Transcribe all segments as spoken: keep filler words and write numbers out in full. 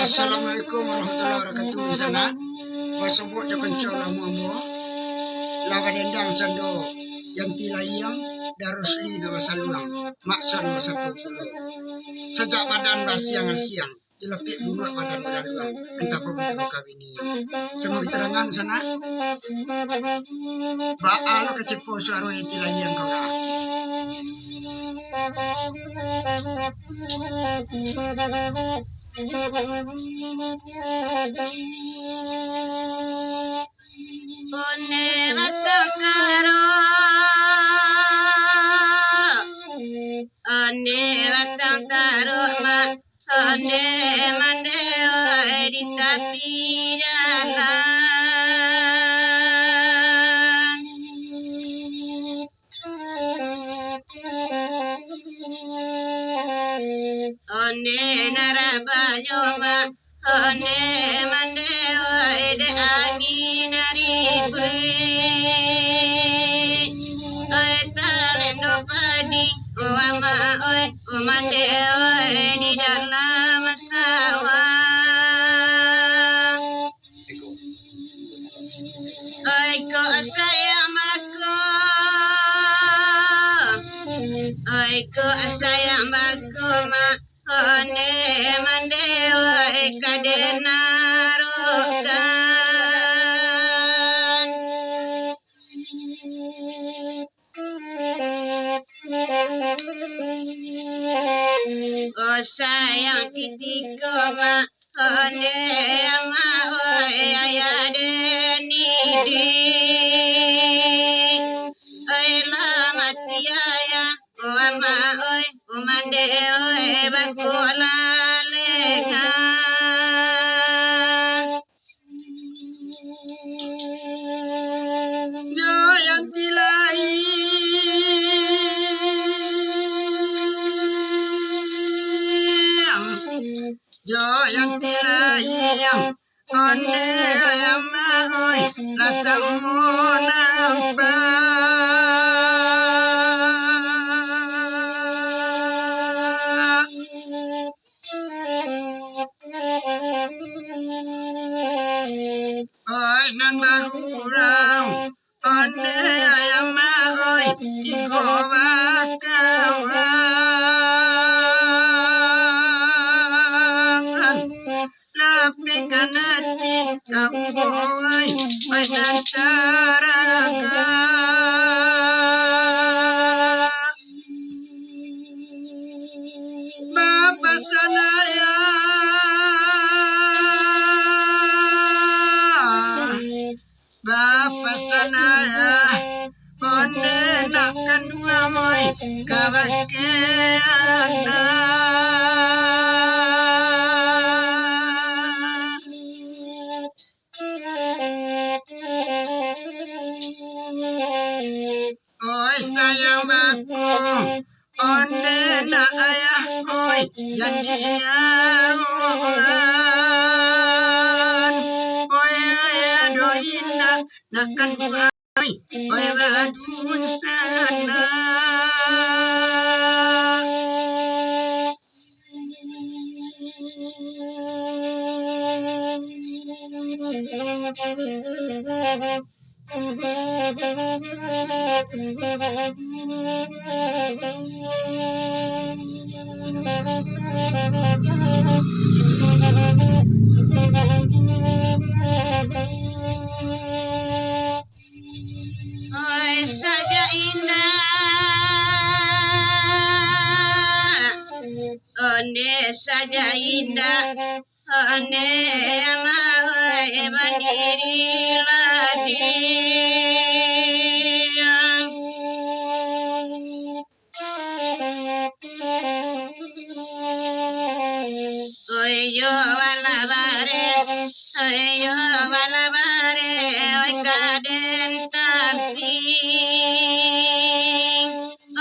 Assalamualaikum warahmatullahi wabarakatuh. Di sana, basobok jo kanco lah muambo, lah badendang cando Yanti Layang, darusli nan basaluang, makson basatu pulo. Sajak badan basiang-asiang, dilapiak buruak badan balaluang, antah pamuda kawini. Samo kito dangan sana. Baa lo kacipo suaro Yanti Layang ko lah. Onde batang taruak, onde batang taruak, mak, onde mande wai di tapi jalan. Onde nan rabanyo, mak, onde mande wai dek angin nan ribuik. Oi, talendo padi, o amak oi, o mande wai di dalam sawah. Oi, kok sayang bako, oi, kok sayang bako, mak, onde mande wai ka den arokan. O sayang kitiko, mak, onde amak, oi, ayah den iduik. Oi, lah mati ayah, o amak, oi, o mande, oi, bako lah lengah. Jo Yanti Layang, jo Yanti Layang, onde amak oi, lah samo nampak. Oi, nan bagurau, onde amak oi, tigo bakawan. Lapikan ati ka ambo, oi, oi, nan taraga. Bapasan ayah, bapasan ayah, onde nak kanduang, oi, kabake anak. Oi, sayang bako, onde nak ayah, oi, jan diarokan. Oi, ayah doh indak nak kanduang, oi, oi, badunsanak. Oi, saja indak, onde saja indak, onde amak oi, mandiri lah diam. Oi, Yo bala bareh, yo bala bareh, oi ka den tamping.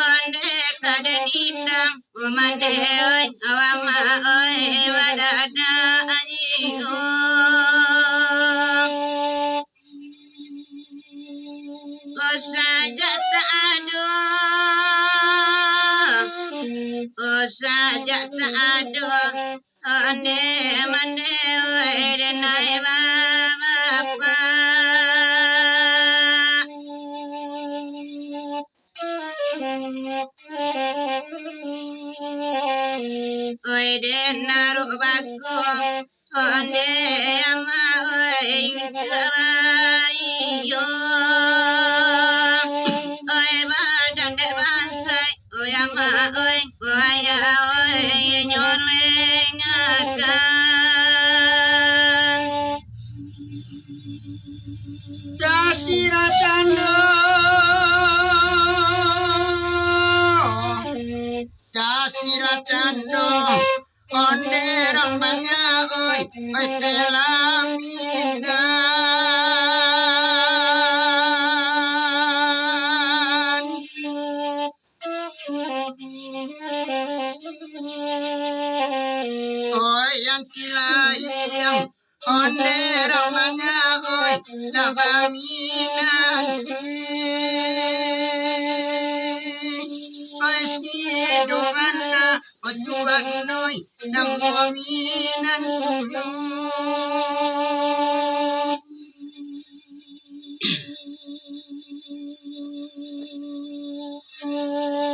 Onde ka den indang, umande oi, awa ma oi, wadada ayo. Oh sajak tak ado, oh sajak tak ado, onde mande oi denai bapak. Oi den narok bako, onde ama oi untuak baiyo. Oi badan dek bansai, oi ama oi, oi ayah oi, nyo lengakan. Tasirah cando, tasirah cando, onde rang banyak oi, oi pelaminan. Oi yang kilayang, onde rang banyak oi, lah baminanti. Oi sido bana, oi tuan oi, namo minanti.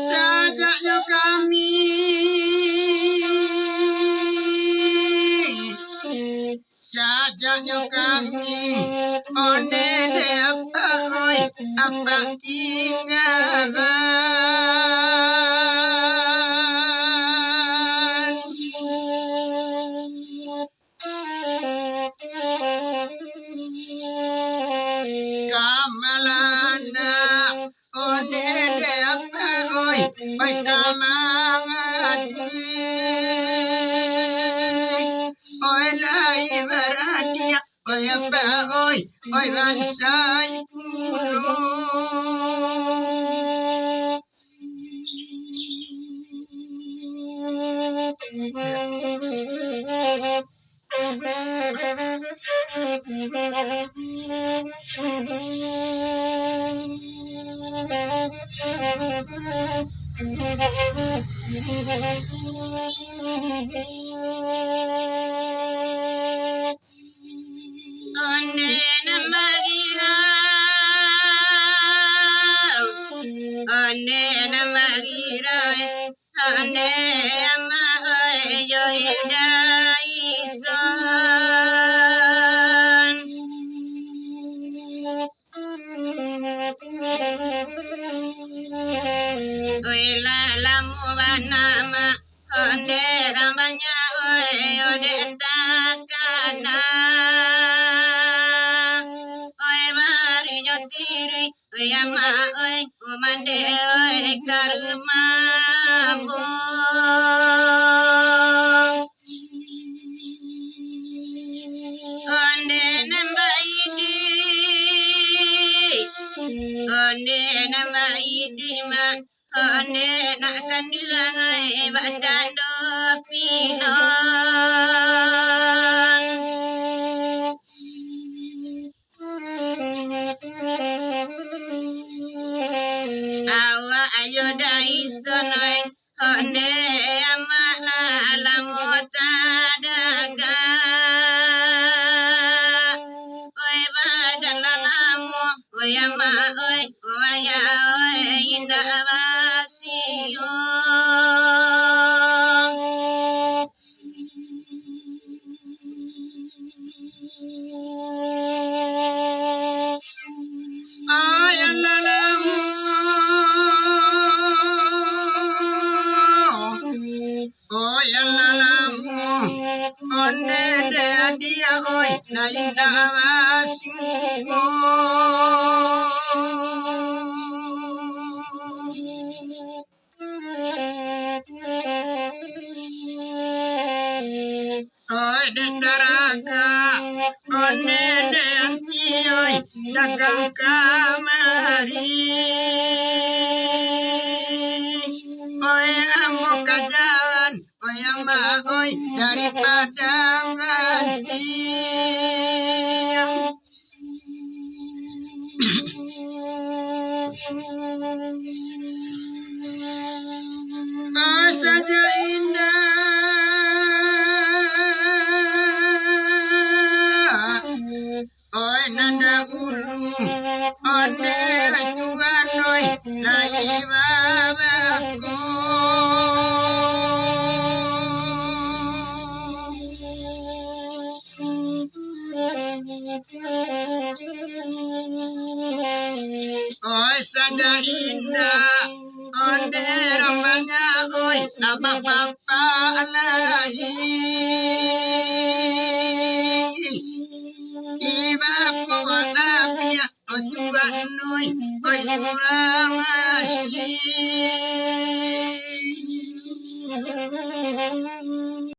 Sajaknyo kami, sajaknyo kami, onde dek apak oi, apak tinggalan. Kamalana, onde dek apak oi, oi kamangadi. Oi lai baradiak, oi apak oi, oi bansai pulo. Onde nan bagirau, onde nan bagirau, onde amak oi jo indak ison. Oi lah lamo bana mak, onde rang banyak oi, onde takana. Oi bari jo tiri, oi amak oi, umande oi ka rumah ambo. Onde nan baiduik, onde nan baiduik mak, onde nak kanduang ai bakcando pinon. Awak ayo dai sonoi, onde amak lah lamo tadagak. Oi badan lah lamo, oi amak oi, oi ayah oi, indak basio. Ayah lah lamo, ayah lah lamo, onde dek adiak oi, lah indak basuo. Oi dek taragak, onde dek anti oi, dagang kamari. Oi, ambo kajan, oi, amba, oi, dari Padang Anti. Oi, sajo indak, oi, nan dahulu, onde tuan, oi, lai babako. Oi, sajo indak, onde urang banyak, oi, nabak bapak lai.